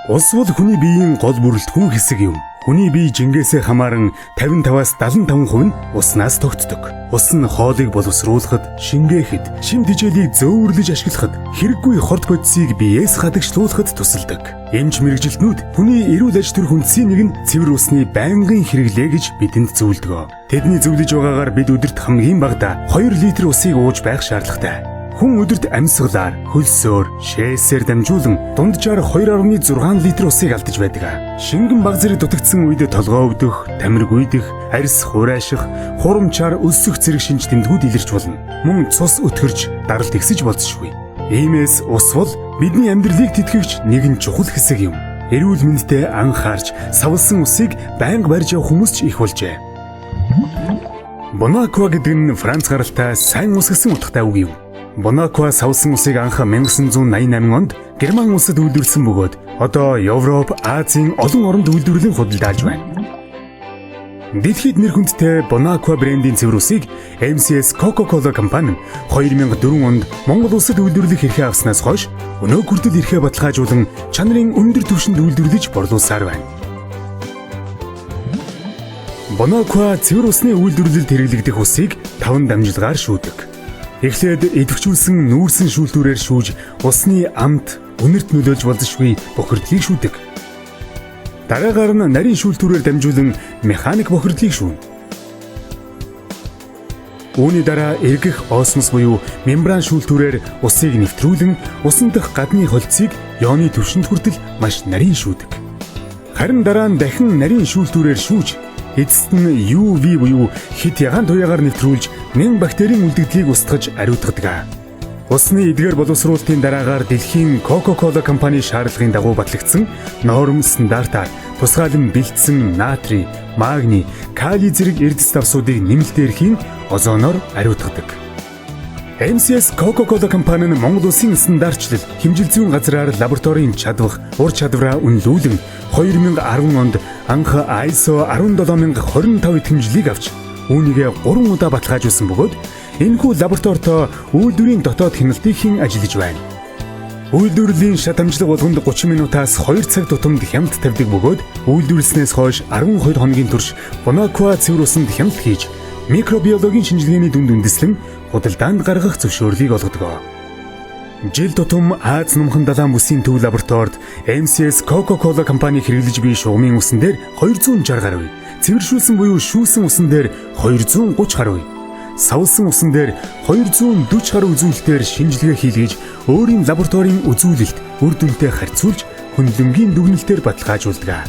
Ус бол хүний биеийн гол бүрэлдэхүүн хэсэг юм. Хүний бие жингээсээ хамааран 55-аас 75% нь уснаас тогтдог. Ус нь хоолыг боловсруулахад, шингээхэд, шим тэжээлийг зөөвөрлөж ашиглахад, хэрэггүй хорт бодисыг биеэс хадагшлуулахад тусалдаг. Эмч мэргэжилтнүүд хүний эрүүл аж төрх үндсийн нэг нь цэвэр усны байнгын хэрэглээ гэж бидэнд зөвлөдөг. Тэдний зөвлөж байгаагаар бид өдөрт хамгийн багадаа 2 литр усыг ууж байх шаардлагатай. Хүн өдөрт амьсгалаар, хөлсөөр, шээсээр дамжуулан дунджаар 2.6 литр усыг алдаж байдаг. Шингэн баг зэрэг дутагдсан үед толгой өвдөх, тамирг уйдах, арьс хурааших, хурамчаар өлсөх зэрэг шинж тэмдгүүд илэрч болно. Мөн цус өтгөрч, даралт ихсэж болзошгүй. Иймээс ус бол бидний амьдралыг тэтгэгч нэгэн чухал хэсэг юм. Эрүүл мэндэд анхаарч, савлсан усыг байнга барьж явах хүмүүс ч их болжээ. Бонаква гэдэг нь Франц гаралтай сайн ус гэсэн утгатай үг юм. Бонаква савлсан усыг анх 1988 онд Герман улсад үйлдвэрлэсэн бөгөөд одоо Европ, Азийн олон оронд үйлдвэрлэн худалдаалж байна. Дэлхийд нэр хүндтэй Бонаква брендийн цэвэр усыг MCS Coca-Cola компани 2004 онд Монгол улсад үйлдвэрлэх эрхээ авснаас хойш өнөө хүртэл эрхээ баталгаажуулан чанарын өндөр түвшинд үйлдвэрлэж борлуулсаар байна. Бонаква цэвэр усны үйлдвэрлэлд хэрэглэгдэх усыг 5 дамжлагаар шүүдэг. Эхлээд идэвхжүүлсэн нүүрсэн шүүлтүүрээр шүүж усны амт, үнэрт нөлөөлж болзошгүй бохирдлыг шүүдэг. Дараагаар нь нарийн шүүлтүүрээр дамжуулан механик бохирдлыг шүүнэ. Үүний дараа эргэх осмос буюу мембран шүүлтүүрээр усыг нэвтрүүлэн усан дах гадны холцыг ионы түвшинд хүртэл маш нарийн шүүдэг. Харин дараа нь дахин нарийн шүүлтүүрээр шүүж эцэст нь UV буюу хэт ягаан туяагаар нэвтрүүлж нэн бактерийн үлдэгдлийг устгаж ариутгадаг. Усны эдгээр боловсруулалтын дараагаар дэлхийн Coca-Cola компани шаардлагын дагуу батлагдсан норм стандартаар тусгаалan бэлдсэн натрий, магний, кали зэрэг эрдэс давсуудыг нэмэлт эрхийн озоноор ариутгадаг. MCS Coca-Cola компани нь Монгол улсын стандартчлал хэмжил зүйн газраар лабораторийн чадвах, ур чадвараа үнэлүүлэн 2010 онд анх ISO 17025 итгэмжлэлийг авч үүнийгээ 3 удаа баталгаажуулсан бөгөөд энэхүү лабораторитой үйлдвэрийн дотоод хяналтыг хийн ажиллаж байна. Үйлдвэрлэлийн шат амжилт болгонд 30 минутаас 2 цаг тутамд хяналт тавьдаг бөгөөд үйлдвэрлэснээс хойш 12 хоногийн турш Бонаква цэвэр усанд хяналт хийж микробиологийн шинжилгээний дүнд үндэслэн худалдаанд гаргах зөвшөөрлийг олгодог. Жил тутам Аз Номхон далайн бүсийн төв лабораторид MCS Coca-Cola компани хэрэглэж буй шугамын усан дээр 260 гаруй, цэвэршүүлсэн буюу шүүсэн усан дээр 230 гаруй, савлсан усан дээр 240 гаруй үзүүлэлтээр шинжилгээ хийлгэж өөрийн лабораторийн үзүүлэлт үр дүнтэй харьцуулж хөндлөнгийн дүгнэлтээр баталгаажуулдаг.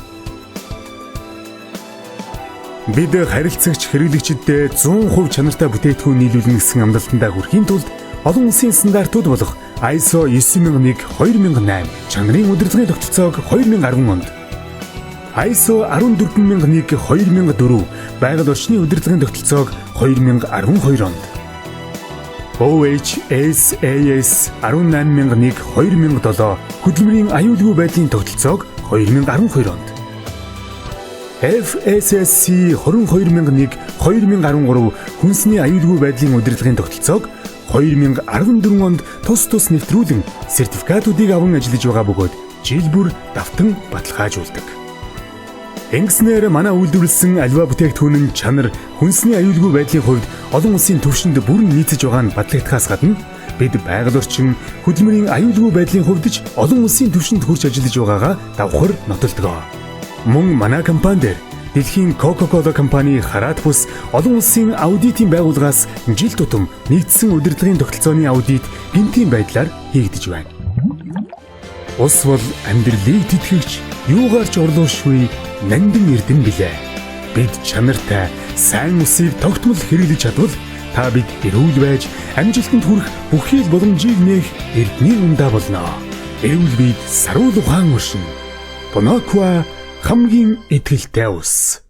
Бид харилцагч хэрэглэгчдэд 100% чанартай бүтээгдэхүүн нийлүүлнэ гэсэн амлалтандаа хүрэхийн тулд олон улсын стандартууд болох ISO 9001:2008 чанарын удирдлагын тогтолцоог 2010 онд, ISO 14001:2004 байгаль орчны удирдлагын тогтолцоог 2012 онд, OHSAS 18001:2007 хөдөлмөрийн аюулгүй байдлын тогтолцоог 2012 онд, FSSC 22001:2013 хүнсний аюулгүй байдлын удирдлагын тогтолцоог 2014 онд тус тус нэвтрүүлэн сертификатуудыг аван ажиллаж байгаа бөгөөд жил бүр давтан баталгаажуулдаг. Ингэснээр манай үйлдвэрлэсэн аливаа бүтээгдэхүүн нь чанар, хүнсний аюулгүй байдлын хувьд олон улсын түвшинд бүрэн нийцэж байгаа нь батлагдахаас гадна бид байгаль орчин, хөдөлмөрийн аюулгүй байдлын хувьд ч олон улсын түвшинд хүрч ажиллаж байгаагаа давхар нотолдог. Мөн манай компани дээр дэлхийн Coca-Cola компани хараат бус олон улсын аудитын байгууллагаас жил тутам нэгдсэн удирдлагын тогтолцооны аудит гэнэтийн байдлаар хийгдэж байна. Ус бол амьдралыг тэтгэгч, юугаар ч орлуушгүй нандин эрдэм билээ. Бид чанартай сайн усыг тогтмол хэрэглэж чадвал та бид эрүүл байж амжилтанд хүрэх бүхий л боломжийг нээх эрдний ундаа болно. Эрүүл биед саруул ухаан оршино. Бонаква хамгийн итгэлтэй ус.